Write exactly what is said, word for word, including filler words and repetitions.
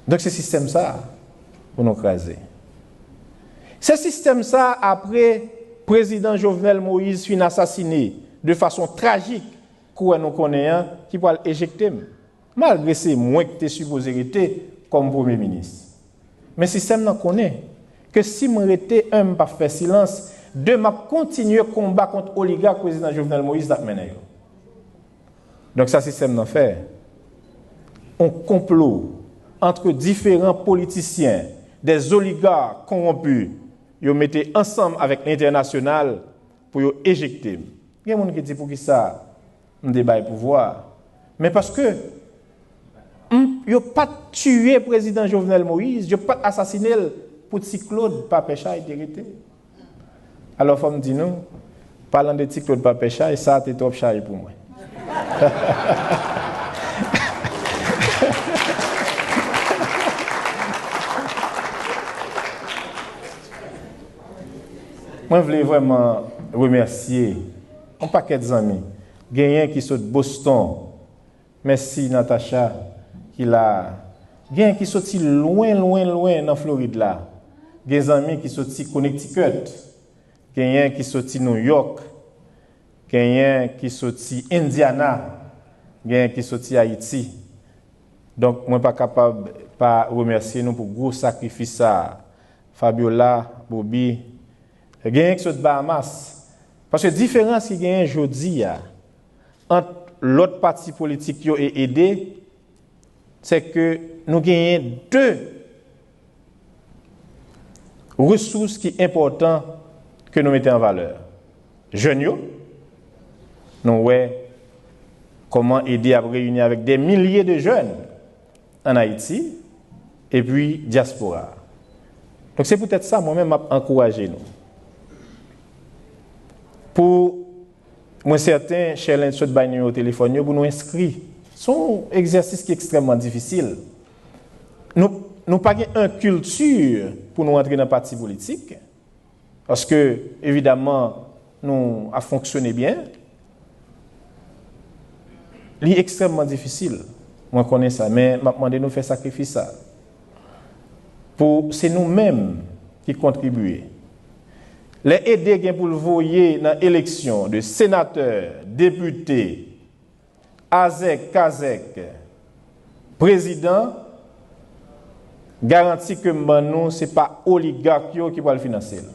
Donk se sistèm sa a pou nou kraze. Se sistèm sa a, apre prezidan Jovenel Moïse fin asasine de fason trajik kourè nou konnen an, ki pral ejekte m, malgre se mwen ki te sipoze rete kòm premye minis. Men sistèm nan konnen ke si m rete, en, m p ap fè silans, de, m ap kontinye konba kont oligak prezidan Jovenel Moïse t ap mennen yo. Donk sa sistèm nan fè, yon konplo ant diferan politisyen, des oligarques corrompus, yo mete ansanm avèk lentènasyonal pou yo ejekte m. Gen moun ki di, poukisa m te bay pouvwa a? Men paske m, yo pa t tiye prezidan Jovenel Moïse, yo pa t asasine l pou Ti Claude pa pè chay te rete. Alò, fò m di nou, palan de Ti Claude pa pè chay, sa a te twòp chay pou mwen. Mwen vle vrèman remèsye yon pakèt zanmi. Genyen ki sot Boston. Mèsi Natacha ki la a. Genyen ki soti lwen, lwen, lwen nan Florid la. Gen zanmi ki soti Connecticut. Genyen ki soti New York. Genyen ki soti Indiana. Genyen ki soti Ayiti. Donk, mwen pa kapab pa remèsye nou pou gwo sakrifis sa a. Fabiola, Bobby, genyen ki sot Bahamas. Paske diferans ki genyen jodi a ant lòt pati politik yo e ede, se ke nou genyen de resous ki enpòtan ke nou mete an valè. Jèn yo, nou wè kòman ede ap reyini avèk dè milye de jèn ann Ayiti, epi dyaspora a. Donk, se poutèt sa, mwen menm, m ap ankouraje nou. Pou mwen sèten, Sherlyn sot bay nimewo telefòn yo pou nou enskri. Se yon egzèsis ki ekstrèmman difisil. Nou, nou pa gen yon kilti pou nou antre nan pati politik, paske, evidaman, nou ap fonksyone byen. Li ekstrèmman difisil, mwen konnen sa, men m ap mande nou fè sakrifis sa. Pou se nou menm ki kontribye. Lè ede gen pou l voye nan eleksyon de senatè, depite, azèk, kazèk, prezidan, garanti ke m ban nou, se pa oligak yo ki pral finanse l.